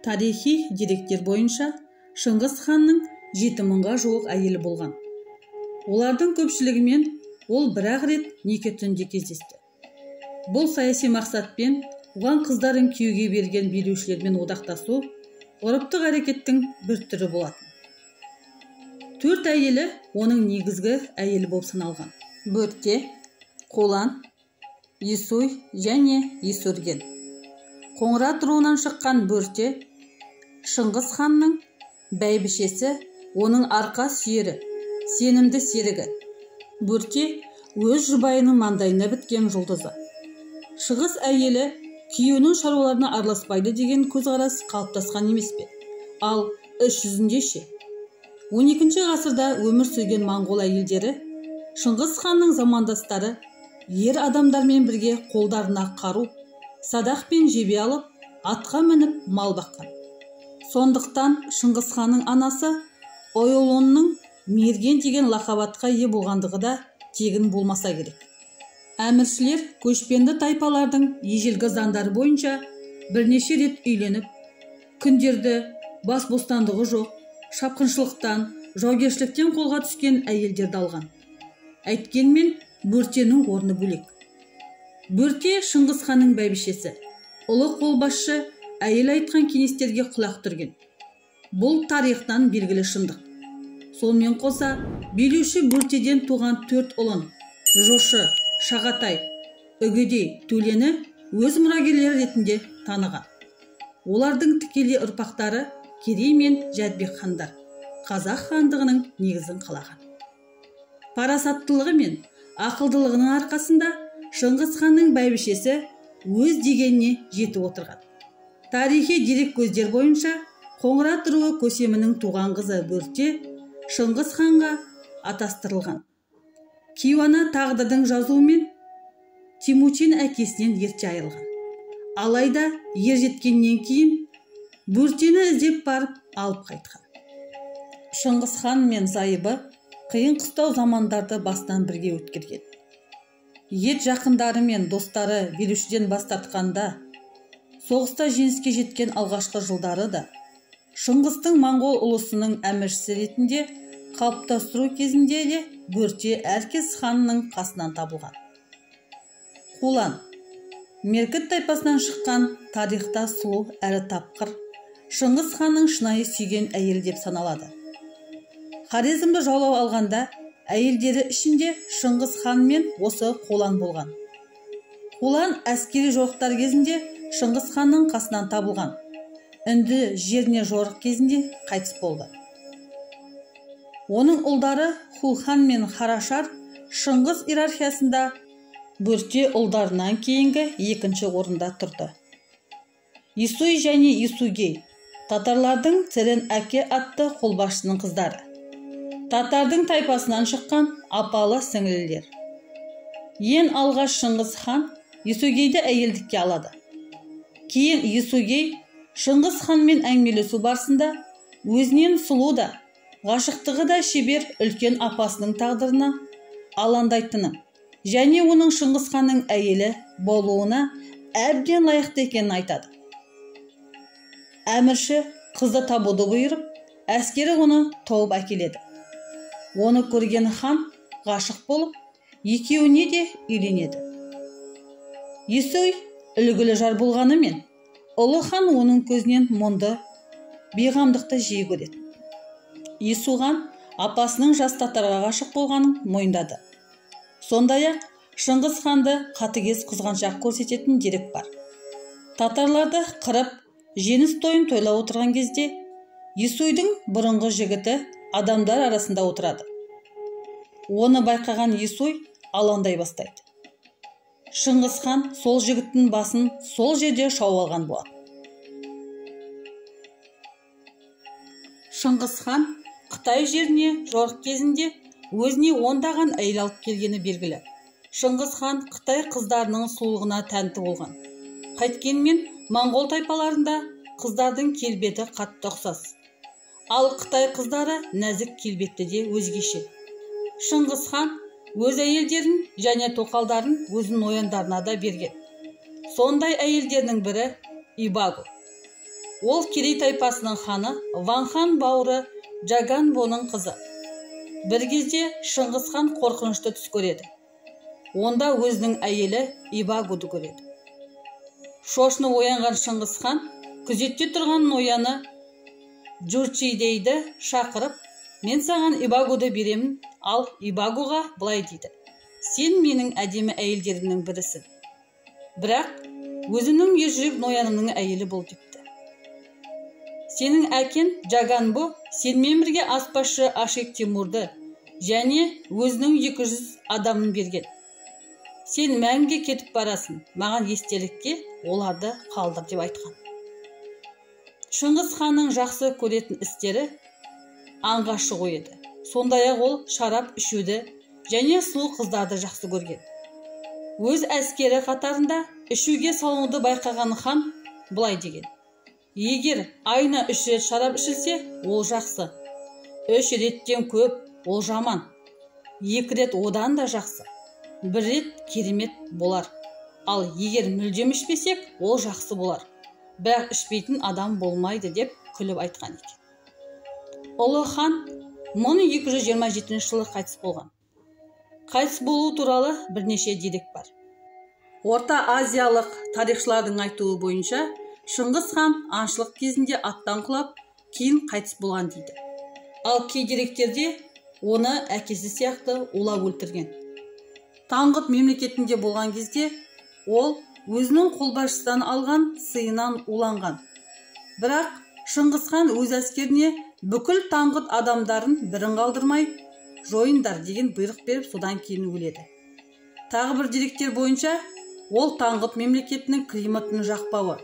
Тарихи деректер бойынша Шыңғыс ханның 7000-ға жуық әйелі болған. Олардың көпшілігімен ол бір-ақ рет неке түнде кездесті. Бұл саяси мақсатпен оған қыздарын күйеуге берген билеушілермен одақтасу ұрыптық әрекеттің бір түрі болатын. 4 әйелі оның негізгі әйелі болып саналған. Бөрте, Қолан, Есуй және Есөрген. Қоңырат руынан шыққан Бөрте Шыңғыс ханның бәйбішесі, оның арқа сүйері, сенімді серігі. Бөрте өз жұбайының маңдайына біткен жұлдызы. Шығыс әйелі күйеуінің шаруаларына араласпайды деген көзқарас қалыптасқан емес пе? Ал іс жүзінде ше? 12 ғасырда өмір сүрген моңғол әйелдері Шыңғыс ханның замандастары ер адамдармен бірге қолдарына қару, садақ пен жебе алып, атқа мініп мал баққан. Сондықтан Шыңғыс ханның анасы Ойолонның мерген деген лақап атқа ие болғандығы да тегін болмаса керек. Әміршілер көшпенді тайпалардың ежелгі заңдары бойынша бірнеше рет үйленіп, күндерді бас бостандығы жоқ, шапқыншылықтан, жаугершіліктен қолға түскен әйелдерді алған. Әйткенмен Бөртенің орны бөлек. Бөрте Шыңғыс ханның бәйбішесі, ұлы қолбасшы әйел айтқан кеңестерге құлақ түрген. Бұл тарихтан белгілі шындық. Сонымен қоса, билеуші Бөртеден туған 4 ұлын Жошы, Шағатай, Үгедей, Төлені өз мұрагерлері ретінде таныған. Олардың тікелей ұрпақтары Керей мен Жәнібек хандар қазақ хандығының негізін қалаған. Парасаттылығы мен ақылдылығының арқасында Шыңғыс ханның бәйбішесі өз дегеніне жетіп отырған. Тарихи дереккөздер бойынша Қоңырат руы көсемінің туған қызы Бөрте Шыңғыс ханға атастырылған. Кейуана тағдырдың жазуымен Темучин әкесінен ерте айырылған. Алайда ер жеткеннен кейін Бөртені іздеп барып алып қайтқан. Шыңғыс хан мен зайыбы қиын қыстау замандарды бастан бірге өткерген. Ет жақындары мен достары билеушіден бас тартқанда, соғыста жеңіске жеткен алғашқы жылдары да Шыңғыстың моңғол ұлысының әміршісі ретінде қалыптастыру кезінде де Бөрте әркез ханның қасынан табылған. Құлан меркіт тайпасынан шыққан тарихта сұлу әрі тапқыр Шыңғыс ханның шынайы сүйген әйелі деп саналады. Хорезмді жаулап алғанда әйелдері ішінде Шыңғыс хан мен осы Қолан болған. Қолан әскери жорықтар кезінде Шыңғыс ханның қасынан табылған. Үнді жеріне жорық кезінде қайтыс болды. Оның ұлдары Хулхан мен Харашар Шыңғыс иерархиясында Бөрте ұлдарынан кейінгі екінші орында тұрды. Есуй және Есугей татарлардың Церен әке атты қолбасшының қыздары. Татардың тайпасынан шыққан апалы сіңлілер. Ең алғаш Шыңғыс хан Есугейді әйелдікке алады. Кейін Есугей Шыңғыс ханмен әңгімелесу барысында өзінен сұлу да, ғашықтығы да шебер үлкен апасының тағдырына алаңдайтынын және оның Шыңғыс ханның әйелі болуына әбден лайықты екенін айтады. Әмірші қызды табуды бұйырып, әскері оны тауып әкеледі. Оны көрген хан ғашық болып, екеуіне де үйленеді. Есуй үлгілі жар болғанымен, ұлы хан оның көзінен мұңды, бейғамдықты жиі көреді. Есуған апасының жас татарға ғашық болғанын мойындады. Сондай-ақ Шыңғыс ханды қатыгез қызғаншақ көрсететін дерек бар. Татарларды қырып, жеңіс тойын тойлап отырған кезде Есуйдің бұрынғы жігіті адамдар арасында отырады. Оны байқаған Есуй алаңдай бастайды. Шыңғыс хан сол жігіттің басын сол жерде шауып алған болады. Шыңғыс хан Қытай жеріне жорық кезінде өзіне ондаған әйел алып келгені белгілі. Шыңғыс хан Қытай қыздарының сұлулығына тәнті болған. Қайткенмен моңғол тайпаларында қыздардың келбеті қатты ұқсас. Ал Қытай қыздары нәзік келбетті де өзгеше. Шыңғыс хан өз әйелдерін және тоқалдарын өзінің нояндарына да берген. Сондай әйелдерінің бірі Ибагу. Ол Керей тайпасының ханы Ванхан бауыры Джаганбоның қызы. Бір кезде Шыңғыс хан қорқынышты түс көреді. Онда өзінің әйелі Ибагуды көреді. Шошынып оянған Шыңғыс хан күзетте тұрған нояны Джурчидейді шақырып, мен саған Ибагуды беремін, ал Ибагуға былай дейді: сен менің әдемі әйелдерімнің бірісің, бірақ өзімнің ержүрек ноянымның әйелі бол депті. Сенің әкең Джаганбо сенімен бірге аспазшы Ашик Тимурды және өзінің 200 адамын берген. Сен мәңгі кетіп барасың, маған естелікке оларды қалдыр деп айтқан. Шыңғыс ханның жақсы көретін істері аңға шығу еді. Сондай-ақ ол шарап ішуді және сұлу қыздарды жақсы көрген. Өз әскері қатарында ішуге салынуды байқаған хан былай деген: егер айына 3 рет шарап ішілсе, ол жақсы. 3 реттен көп, ол жаман. 2 рет одан да жақсы. 1 рет керемет болар. Ал егер мүлдем ішпесек, ол жақсы болар. Бірақ ішпейтін адам болмайды деп күліп айтқан екен. Ұлы хан 1227 жылы қайтыс болған. Қайтыс болу туралы бірнеше дерек бар. Орта Азиялық тарихшылардың айтуы бойынша, Шыңғыс хан аңшылық кезінде аттан құлап, кейін қайтыс болған дейді. Ал кей деректерде оны әкесі сияқты улап өлтірген. Таңғұт мемлекетінде болған кезде ол өзінің қолбасшысынан алған сыйынан уланған. Бірақ Шыңғыс хан өз әскеріне бүкіл Таңғұт адамдарын бірін қалдырмай жойыңдар деген бұйрық беріп, содан кейін өледі. Тағы бір деректер бойынша, ол Таңғұт мемлекетінің климатын жақпауы